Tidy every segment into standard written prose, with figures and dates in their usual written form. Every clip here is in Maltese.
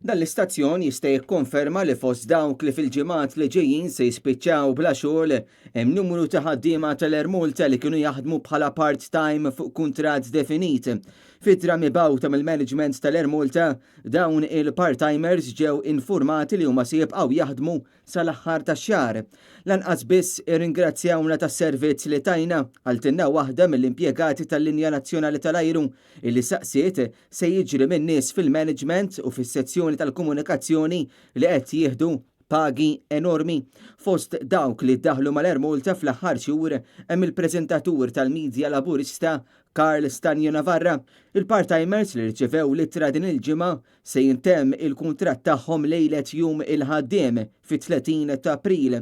Dan l-istazzjon jista' jikkonferma li fost dawk li fil-ġimgħat li ġejjin se jispiċċaw bla xogħol hemm numru ta' ħaddiema tal-Air Malta li kienu jaħdmu bħala part-time fuq kuntratt definit. F'ittra mibgħuta mill-management tal-Air Malta, dawn il-part-timers ġew infurmati li huma se jibqgħu jaħdmu sal-aħħar tax-xahar. Lanqas biss irringrazzjawna tas-servizz li tajna, qaltilna waħda mill-impjegati tal-linja nazzjonali tal-ajru illi saqsiet se jiġri min-nies fil-management u fis-sezzjoni tal-komunikazzjoni li qed jieħdu pagi enormi. Fost dawk li ddaħlu mal-Air Malta fl-aħħar xhur hemm il-preżentatur tal-midja Laburista Karl Stagno Navarra. Il-part-timers li rċevew l-ittra din il-ġimgħa se jintemm il-kuntratt tagħhom lejlet Jum il-Ħaddiem fit-30 ta' April.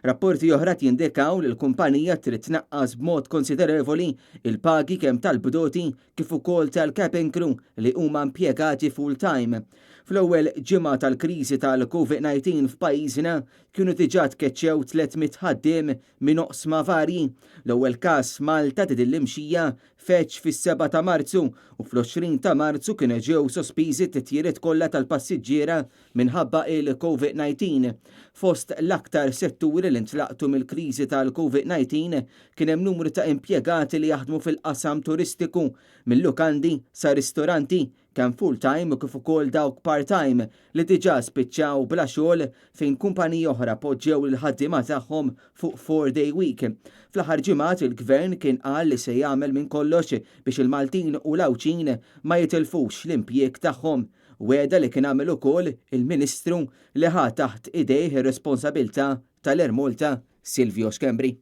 Rapporti oħra jindikaw li l-kumpanija trid tnaqqas b'mod konsiderevoli il-pagi kemm tal-bdoti kif ukoll tal-cabin crew li huma impjegati full-time. Fl-ewwel ġimgħa tal-kriżi tal-COVID-19 f'pajjiżna kienu diġà tkeċċew 300 ħaddiem minn oqsma varji. L-ewwel każ Malta din l-imxija feġġ fis-7 ta' Marzu u fl-20 ta' Marzu kienu ġew sospiżi t-titjiriet kollha tal-passiġġiera minħabba il-COVID-19. Fost l-aktar setturi li ntlaqtu mill-kriżi tal-COVID-19 kien hemm numru ta' impjegati li jaħdmu fil-qasam turistiku, mill-lukandi sa ristoranti, kemm full-time u kif ukoll dawk part-time li diġà spiċċaw bla xogħol fejn kumpaniji oħra poġġew il-ħaddiema tagħhom fuq 4-day week. Fl-aħħar ġimgħat il-gvern kien qal li se jagħmel minn kollox biex il-Maltin u l-Għawdxin ma jitilfux l-impjieg tagħhom. Wegħda li kien għamel ukoll il-Ministru li ħa taħt idejh ir-responsabilità tal-Air Malta, Silvio Schembri.